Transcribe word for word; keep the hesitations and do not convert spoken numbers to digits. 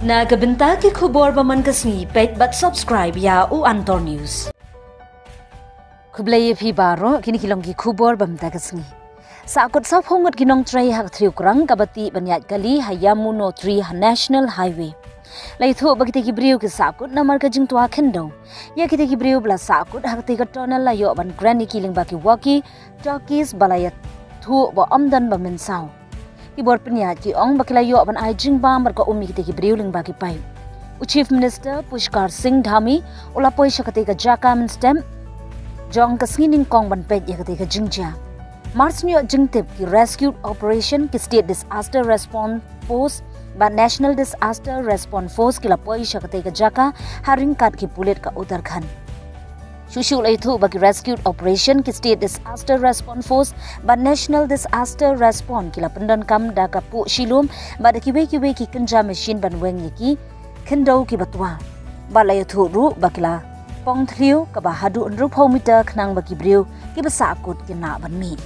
Na ka bynta ki khubor ba man ka sngi, peit bad subscribe ïa u Antor News. Khublei ïa phi baroh, kine ki long ki khubor ba mynta ka sngi. Sahkut sawphew ngut ki nongtrei ha ka thliew krang kaba tih ban ïaid kali ha Yamunotri ha National Highway. La ïathuh ba kita ki briew ki sahkut namar ka jingtwa khyndew ïa kita ki briew ba la sahkut ha katei ka tunnel, la ïoh ban kren ïa ki lyngba ki walkie talkies ba la ïathuh ba ym don ba mynsaw. Ki bor pynïaid ki ong ba ki la ïoh ban ai jingbam bad ka um ïa kita ki briew lyngba ki paip. U Chief Minister Pushkar Singh Dhami u la poi sha katei ka jaka mynstep jong ka sngi nyngkong ban peit ïa katei ka jingjia. Mar shu ïoh jingtip, ki Rescue Operation, ki State Disaster Response Force bad National Disaster Response Force ki la poi sha katei ka jaka ha ryngkat ki pulit ka Uttarakhand. Shuh shuh la ïathuh ba ki Rescue Operation, ki State Disaster Response Force bad National Disaster Response ki la pyndonkam da ka puh shilum bad da kiwei kiwei ki kynja machine ban weng ïa ki khyndew kiba twa. Bad la ïathuh ruh ba ki la pong thliew kaba haduh hynriewphew meter khnang ba ki briew kiba sahkut kin lah ban mih.